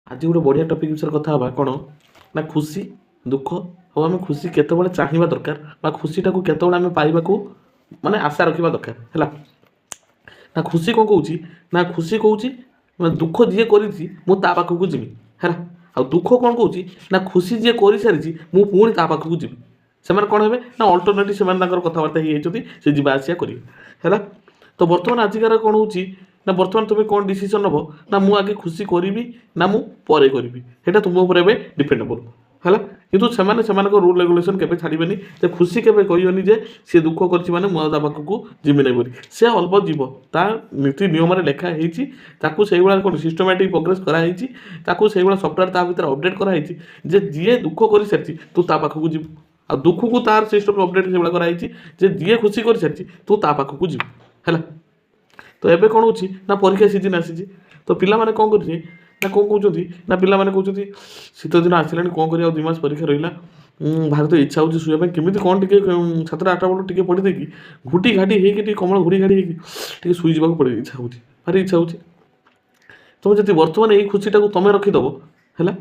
ଆଜି ଗୋଟେ ବଢ଼ିଆ ଟପିକ୍ ବିଷୟରେ କଥା ହେବା। କ'ଣ ନା ଖୁସି, ଦୁଃଖ ଆଉ ଆମେ ଖୁସି କେତେବେଳେ ଚାହିଁବା ଦରକାର ବା ଖୁସିଟାକୁ କେତେବେଳେ ଆମେ ପାଇବାକୁ ମାନେ ଆଶା ରଖିବା ଦରକାର। ହେଲା ନା ଖୁସି କ'ଣ କହୁଛି ନା ଖୁସି କହୁଛି ମାନେ ଦୁଃଖ ଯିଏ କରିଛି ମୁଁ ତା ପାଖକୁ ଯିବି। ହେଲା, ଆଉ ଦୁଃଖ କ'ଣ କହୁଛି ନା ଖୁସି ଯିଏ କରିସାରିଛି ମୁଁ ପୁଣି ତା ପାଖକୁ ଯିବି। ସେମାନେ କ'ଣ ହେବେ ନା ଅଲ୍ଟରନେଟିଭ୍ ସେମାନେ ତାଙ୍କର କଥାବାର୍ତ୍ତା ହେଇଯାଇଛନ୍ତି, ସେ ଯିବା ଆସିବା କରିବେ। ହେଲା, ତ ବର୍ତ୍ତମାନ ଆଜିକାର କ'ଣ ହେଉଛି ନା ବର୍ତ୍ତମାନ ତୁମେ କ'ଣ ଡିସିସନ୍ ନେବ ନା ମୁଁ ଆଗେ ଖୁସି କରିବି ନା ମୁଁ ପରେ କରିବି, ସେଇଟା ତୁମ ଉପରେ ଏବେ ଡିପେଣ୍ଡେବଲ୍। ହେଲା, କିନ୍ତୁ ସେମାନେ ସେମାନଙ୍କ ରୁଲ୍ ରେଗୁଲେସନ୍ କେବେ ଛାଡ଼ିବେନି ଯେ ଖୁସି କେବେ କହିବନି ଯେ ସିଏ ଦୁଃଖ କରିଛି ମାନେ ମୁଁ ଆଉ ତା ପାଖକୁ ଯିବି ନାହିଁ ବୋଲି। ସେ ଅଳ୍ପ ଯିବ, ତା ନୀତି ନିୟମରେ ଲେଖା ହେଇଛି, ତାକୁ ସେଇଭଳିଆ କ'ଣ ସିଷ୍ଟମାଟିକ୍ ପ୍ରୋଗ୍ରେସ୍ କରାହେଇଛି, ତାକୁ ସେଇଭଳିଆ ସଫ୍ଟୱେର୍ ତା ଭିତରେ ଅପଡ଼େଟ୍ କରାହେଇଛି ଯେ ଯିଏ ଦୁଃଖ କରିସାରିଛି ତୁ ତା ପାଖକୁ ଯିବୁ, ଆଉ ଦୁଃଖକୁ ତାର ସିଷ୍ଟମ୍ ଅପଡ଼େଟ୍ ସେଇଭଳିଆ କରାହେଇଛି ଯେ ଯିଏ ଖୁସି କରିସାରିଛି ତୁ ତା ପାଖକୁ ଯିବୁ। ହେଲା, ତ ଏବେ କ'ଣ ହେଉଛି ନା ପରୀକ୍ଷା ସିଜିନ୍ ଆସିଛି, ତ ପିଲାମାନେ କ'ଣ କରୁଛି ନା କ'ଣ କହୁଛନ୍ତି ନା ପିଲାମାନେ କହୁଛନ୍ତି ଶୀତ ଦିନ ଆସିଲାଣି, କ'ଣ କରିବା, ଆଉ 2 ମାସ ପରୀକ୍ଷା ରହିଲା, ଭାରି ତ ଇଚ୍ଛା ହେଉଛି ଶୋଇବା ପାଇଁ, କେମିତି କ'ଣ ଟିକେ 7ଟା 8ଟା ବେଳକୁ ଟିକେ ପଢ଼ି ଦେଇକି ଘୁଟି ଘାଟି ହେଇକି ଟିକେ କମଳ ଘୁରି ଘାଡ଼ି ହେଇକି ଟିକେ ଶୋଇଯିବାକୁ ପଡ଼େ, ଇଚ୍ଛା ହେଉଛି, ଭାରି ଇଚ୍ଛା ହେଉଛି। ତୁମେ ଯଦି ବର୍ତ୍ତମାନ ଏଇ ଖୁସିଟାକୁ ତୁମେ ରଖିଦେବ, ହେଲା,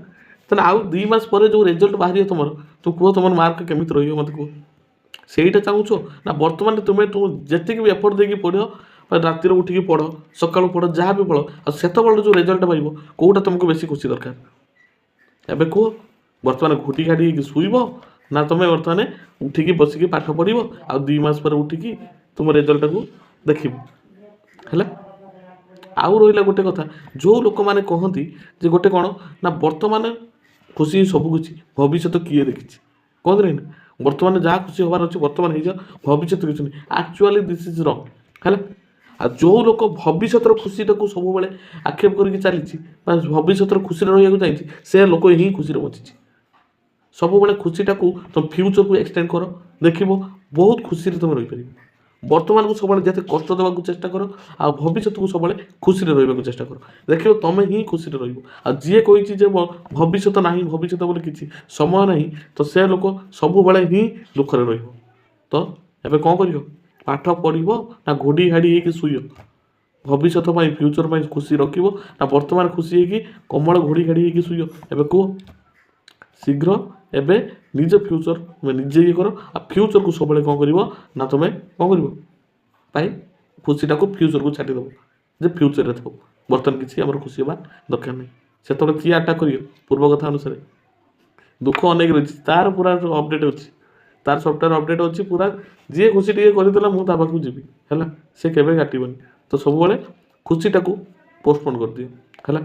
ତାହେଲେ ଆଉ 2 ମାସ ପରେ ଯେଉଁ ରେଜଲ୍ଟ ବାହାରିବ ତୁମର, ତୁ କୁହ ତୁମର ମାର୍କ କେମିତି ରହିବ, ମୋତେ କୁହ। ସେଇଟା ଚାହୁଁଛ ନା ବର୍ତ୍ତମାନ ତୁମେ ତୁମ ଯେତିକି ବି ଏଫର୍ଟ ଦେଇକି ପଢ଼ିବ ବା ରାତିରେ ଉଠିକି ପଢ଼, ସକାଳୁ ପଢ଼, ଯାହା ବି ପଢ଼, ଆଉ ସେତେବେଳେ ଯେଉଁ ରେଜଲ୍ଟ ପାଇବ, କେଉଁଟା ତୁମକୁ ବେଶୀ ଖୁସି ଦରକାର ଏବେ କୁହ? ବର୍ତ୍ତମାନ ଘୁଟି ଘାଟି ହେଇକି ଶୋଇବ ନା ତୁମେ ବର୍ତ୍ତମାନ ଉଠିକି ବସିକି ପାଠ ପଢ଼ିବ ଆଉ 2 ମାସ ପରେ ଉଠିକି ତୁମ ରେଜଲ୍ଟଟାକୁ ଦେଖିବ? ହେଲା, ଆଉ ରହିଲା ଗୋଟେ କଥା, ଯେଉଁ ଲୋକମାନେ କହନ୍ତି ଯେ ଗୋଟେ କ'ଣ ନା ବର୍ତ୍ତମାନ ଖୁସି ହିଁ ସବୁ କିଛି, ଭବିଷ୍ୟତ କିଏ ଦେଖିଛି, କହନ୍ତି ନାହିଁ ନା ବର୍ତ୍ତମାନ ଯାହା ଖୁସି ହେବାର ଅଛି ବର୍ତ୍ତମାନ ହେଇଯାଅ, ଭବିଷ୍ୟତ କିଛି ନାହିଁ। Actually this is wrong. ହେଲା, ଆଉ ଯେଉଁ ଲୋକ ଭବିଷ୍ୟତର ଖୁସିଟାକୁ ସବୁବେଳେ ଆକ୍ଷେପ କରିକି ଚାଲିଛି ବା ଭବିଷ୍ୟତର ଖୁସିରେ ରହିବାକୁ ଚାହିଁଛି, ସେ ଲୋକ ହିଁ ଖୁସିରେ ବଞ୍ଚିଛି। ସବୁବେଳେ ଖୁସିଟାକୁ ତୁମ ଫ୍ୟୁଚରକୁ ଏକ୍ସଟେଣ୍ଡ କର, ଦେଖିବ ବହୁତ ଖୁସିରେ ତୁମେ ରହିପାରିବ। ବର୍ତ୍ତମାନକୁ ସବୁବେଳେ ଯେତେ କଷ୍ଟ ଦେବାକୁ ଚେଷ୍ଟା କର ଆଉ ଭବିଷ୍ୟତକୁ ସବୁବେଳେ ଖୁସିରେ ରହିବାକୁ ଚେଷ୍ଟା କର, ଦେଖିବ ତୁମେ ହିଁ ଖୁସିରେ ରହିବ। ଆଉ ଯିଏ କହିଛି ଯେ ଭବିଷ୍ୟତ ନାହିଁ, ଭବିଷ୍ୟତ ବୋଲି କିଛି ସମୟ ନାହିଁ, ତ ସେ ଲୋକ ସବୁବେଳେ ହିଁ ଦୁଃଖରେ ରହିବ। ତ ଏବେ କ'ଣ କରିବ? ପାଠ ପଢ଼ିବ ନା ଘୋଡ଼ି ଘାଡ଼ି ହେଇକି ଶୋଇବ? ଭବିଷ୍ୟତ ପାଇଁ, ଫ୍ୟୁଚର ପାଇଁ ଖୁସି ରଖିବ ନା ବର୍ତ୍ତମାନ ଖୁସି ହେଇକି କମଳ ଘୋଡ଼ି ଘାଡ଼ି ହେଇକି ଶୋଇବ? ଏବେ କୁହ ଶୀଘ୍ର। ଏବେ ନିଜ ଫ୍ୟୁଚର ତୁମେ ନିଜେ ଇଏ କର, ଆଉ ଫ୍ୟୁଚରକୁ ସବୁବେଳେ କ'ଣ କରିବ ନା ତୁମେ କ'ଣ କରିବ ପାଇଁ ଖୁସିଟାକୁ ଫ୍ୟୁଚରକୁ ଛାଡ଼ିଦେବ ଯେ ଫ୍ୟୁଚରରେ ଥାଉ, ବର୍ତ୍ତମାନ କିଛି ଆମର ଖୁସି ହେବା ଦରକାର ନାହିଁ। ସେତେବେଳେ କିଏ ଆଟାକ୍ କରିବ? ପୂର୍ବ କଥା ଅନୁସାରେ ଦୁଃଖ ଅନେକ ରହିଛି, ତାର ପୁରା ଅପଡ଼େଟ୍ ଅଛି, ତାର ସଫ୍ଟୱେର୍ ଅପଡ଼େଟ୍ ଅଛି ପୁରା। ଯିଏ ଖୁସି ଟିକେ କରିଦେଲା ମୁଁ ତା ପାଖକୁ ଯିବି, ହେଲା, ସେ କେବେ କାଟିବନି। ତ ସବୁବେଳେ ଖୁସିଟାକୁ ପୋଷ୍ଟପୋନ୍ କରିଦିଅ। ହେଲା।